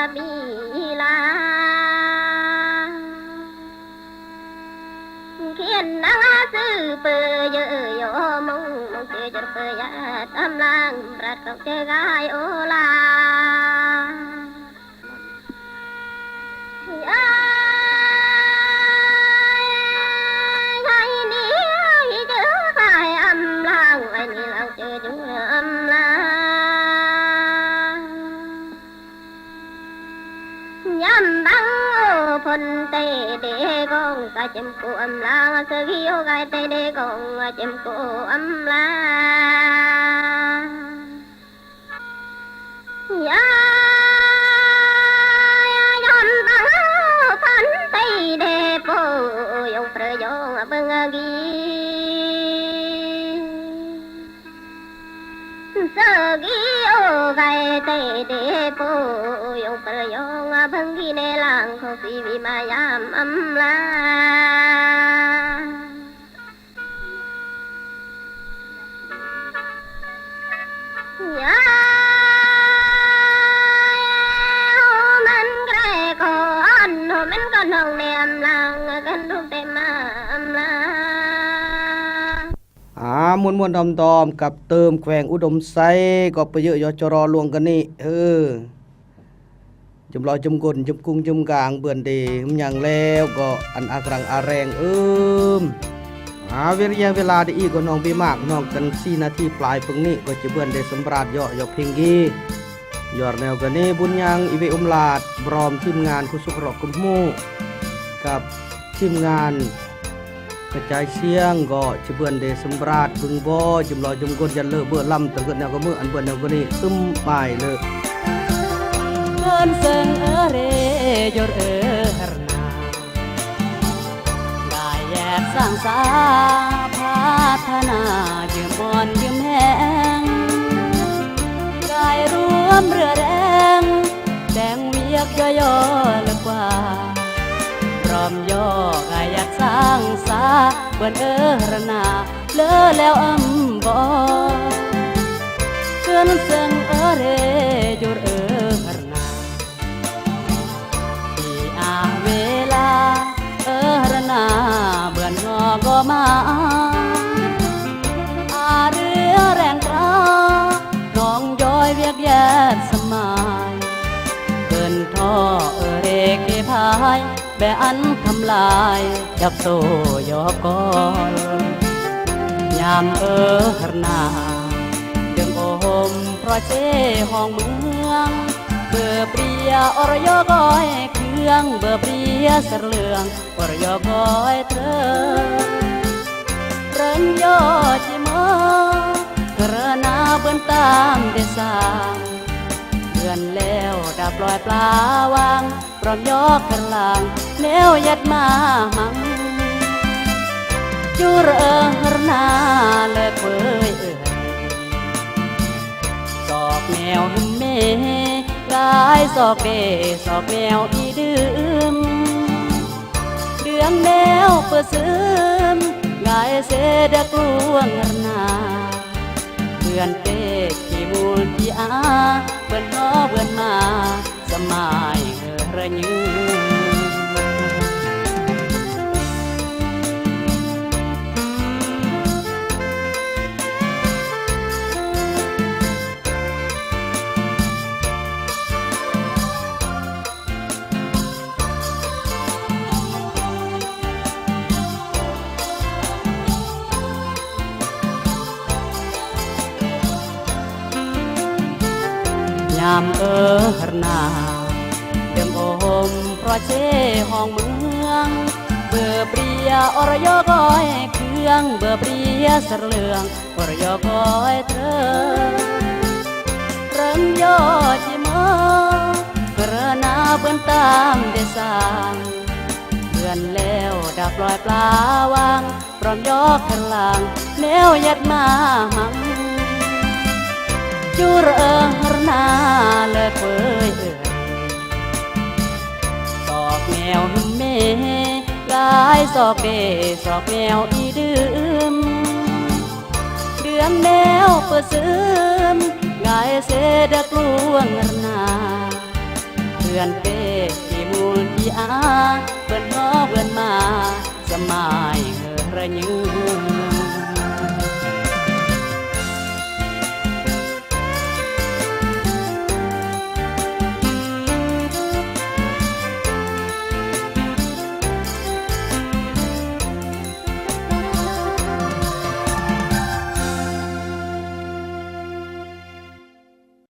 Bilang kian nang asü peyek yo mong mong cejor peyat amlang berat kau cegai olah. Ya, ya, ini, ini, hai amlang, ini lang cejor amlang. Yambang o phon tede gong ka jem ko amlang, segi o gai tede gong ka jem ko amlang. Ya, ya, yambang o phon tede po, yong pre yong abang agi. Segi o gai tede po, yong per yong abang gine lang ko siwi mayam amlang. Ya, o man gre ko an, o man ko nong ne amlang, kan dum te ma amlang. A, muôn muôn dom dom, kap tơm kueng u dom sai, gŏ pơyơ̆ yŏ choro luông gơnĭ, hơ. Jơm lo jơm gun, jơm kung, jơm gang, bươn đe, hưm nhang leo, gŏ ăn ak răng areng, ưm. A, wir ia wir la đe i gŏ nong bi mak, nong kăn si na thi plai pơngni, gŏ chi bươn đe sơmbrat yŏ, yŏ phing gi. Yor neo gơnĭ bun nhang iwe um lat, brom team ngan khusuk rŏ kơm hmu. Kap team ngan Kơchai siang gŏ chi bươn đe sơmbrat bưng bo, jơm lo jơm gun jan lơ bơ lăm tơgơ̆ neo gơmư̆ ăn bươn neo gơnĭ sơm mai lơ. Bươn sơng ơ re jur ơ hơr na. Gai yet sang sa phat thana jơm ôn jơm heng. Gai ruăm rơ reng, teng wiăk yo yo lơ pa. Rom yo gai yet sang sa bươn ơ hơr na lơ leo âm bo. Bươn sơng ơ re jur ơ hơr na. Ti a wela ơ hơr na bươn ngo goma. A rư reng tra nong joi wiăk yet sơmai. Bươn tho ơ re ke phai be ăn khăm lai yak so yo kol. Nham ơ hơr na, đơ̆ng ôm pro che hong mương. Bơ bria or yo goi kương, bơ bria sơr lương or yo goi trơ. Rơm yo chi mơ, rơna bươn tam đe sang. Bươn leo đap loi pla wang, rom yo kơr lang, neo yet ma hmang. Jur ơ hơr na lơ kuei ơ. Sok neo hơm me, gai sok e, sok neo i đưm. Đưm neo pơsưm, gai se đak luang hơr na. Bươn pe ki mul ki a, bươn no bươn ma. Sơmai hơ rơ ñu. Nham ơ hơr na, đơ̆ng ôm pro che hong mương. Bơ bria or yo goi kương, bơ bria sơr lương or yo goi trơ. Rơm yo chi mơ, rơna bươn tam đe sang. Bươn leo đap loi pla wang, rom yo kơr lang, neo yet ma hmang. Jur ơ hơr na lơ kuei ơ. Sok neo hơm me, gai sok e, sok neo i đưm. Đưm neo pơsưm, gai se đak luang hơr na. Kan pe timul ki a, bân hô bân ma, samaing ranyuh.